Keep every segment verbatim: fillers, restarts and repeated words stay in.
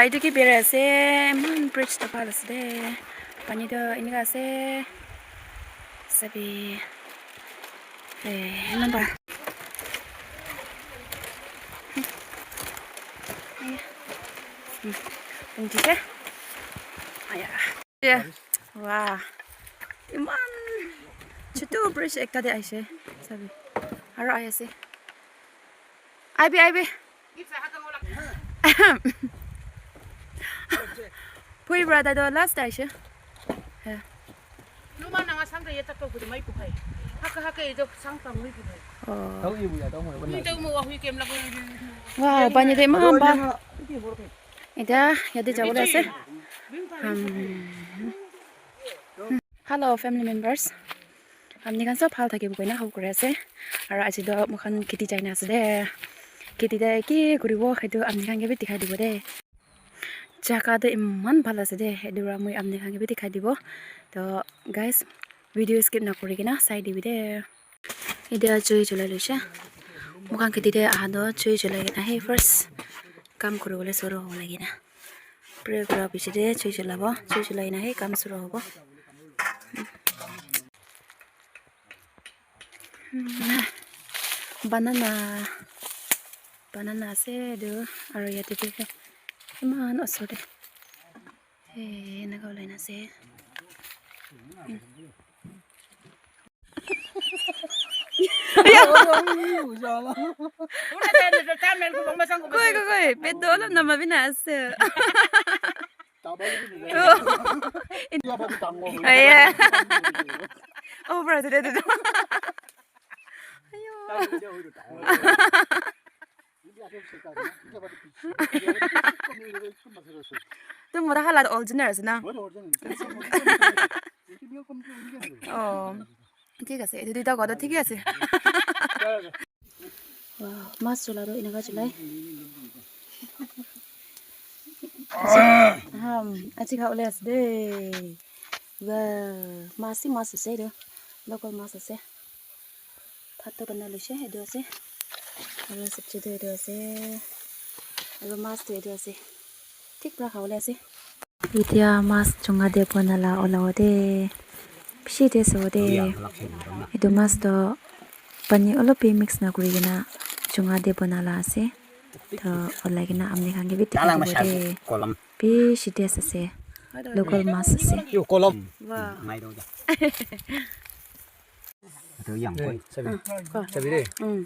Etu ki bera ase, eman bridge toh bhal ase de. Pani toh enika ase. Sabi. Eh, eman bhal. Hmm. Enika. Aya. Yeah. Wow. Eman chutu bridge ekta de aise. Sabi. Aro ahi ase. Aibi, aibi. Pui brother do last aise. Yeah. Luma nanga sang ka yetak ko gudi mai pukai. Haka haka ijo sang ka mui pukai. Oh. Tau ibu ya, tau mo. Hui tau mo wa hui kem la ko. Wow, pani de eman bhal. Etiya yate jabole ase. Hmm. Hello family members. Apni khan sob bhal thakibo koina hope kuri ase. Aru aji toh moi khan kheti jai na ase de. Kheti te ki kuribo, etu apni khan ke bi dikhai dibo de. Jaga toh eman bhal ase de. Etu para moi apni khan ke bi dikhai dibo. Toh guys, video skip na kuri kena sai dibi de. Etia jui julai loishe. Moikhan kheti te aha toh jui julai kena he first kam kuribole suru hobo lage na. Pray kura piche te jui julabo. Jui julai kena he kam suru hobo. Banana. Banana ase etu. Aro yate bi eman osor te. Hey, enaka ulai na ase. Koi, koi, koi, pet toh olop nama bi na ase. Aya. Oh, bro, today, today. Ayo. Tu mora khala original ase na? Oh, thik ase. Etu duita kowa toh thik ase. Wow, mas chula toh enaka chulai. Ham, aji khabole ase de. Wow, mas hi mas ase etu. Local mas ase. Bhat toh banai loishe, etu ase. Aru sabji toh etu ase. Aru mas toh etu ase. Thik para khabole ase. Etiya mas chunga te bona la olabo de. Bishi taste hobo de. Etu mas toh pani olop bi mix na kuri kena chunga te bona la ase. Toh olai kena apni khan ke bi dikhai dibo de. Bishi taste ase. Local mas ase. Wow. Itu yang koi. Sabi. Sabi de. Mm.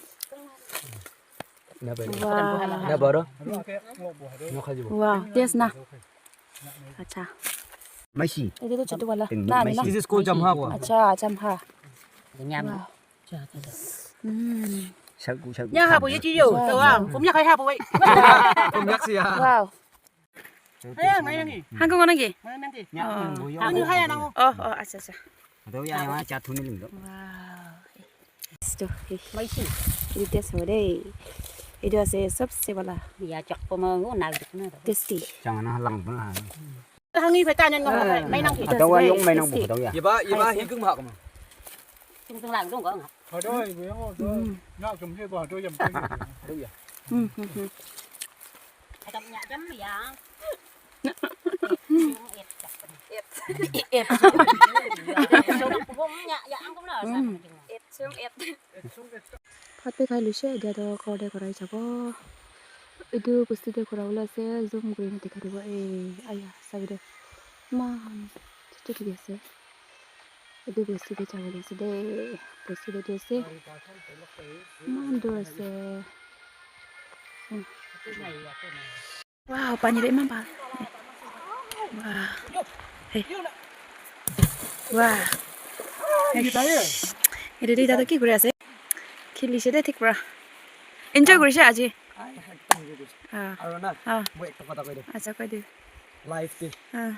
Napa ini? Wow. Napa ro? Napa khaji bo? Wow, taste na. Acha. Maisi. Itu tuh chutu wala. Na, na. This is called jamha ko. Acha, jamha. Wow. Hmm. Sagu, sagu. Nya ha bo ye ji yo. Wow. Kum nya khai ha bo wei. Kum nya si ya. Wow. Hangko ngona ki? Oh. Anu haya nango. Oh, oh, acha, acha. Ado ya ya cha thuni ling do. Wow. Esto. Maisi. Ite so de. Ite ase sabse wala. Ya chak ko ma ngo na dikna. Tasty. Chang na lang ba. Hangi phai ta nyan ngo mai nang ki. Ado wa yong mai nang bu do ya. Ye ba, ye ba hi kung ma ko ma. Tung tung lang dong ko. Hadoi bu yong do. Na kum he ba hadoi yam. Do ya. Hmm, hmm, hmm. Adam nya jam ya. Bhat bi khai loise, etia toh ghor te ghurai jabo. Etu bosti te ghurai bole ase, zoom kuri kena dikhai dibo. Eh, aya, sabi de. Eman chutu dikhi ase. Etu bosti te jabo le ase de. Bosti te ase. Eman dur ase. Hmm. Wow, pani toh eman bhal. Wow. Hey. Wow. Hey. Etu duita toh ki kuri ase? Khilise de thik para. Enjoy kurise aji? Ah. Aru na, ah. Moi ekta kotha koi diyo. Acha, koi diyo. Life te. Ah.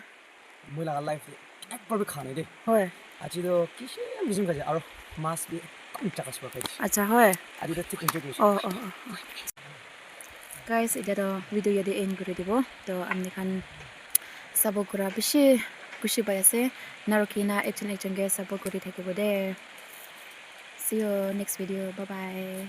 Moi laga life te ekbar bi kha nai de. Hoi. Aji toh kisim kisim khaise aro mas bi ekdum chakas para khaise. Acha, hoi. Aji toh thik enjoy kurise. Oh, oh, oh, oh. Guys, etia toh video yate end kuri dibo. Toh apni khan support kura bishi khushi pai ase. Narukhi na ekjon ekjon ke support kuri thakibo de. See you next video. Bye bye.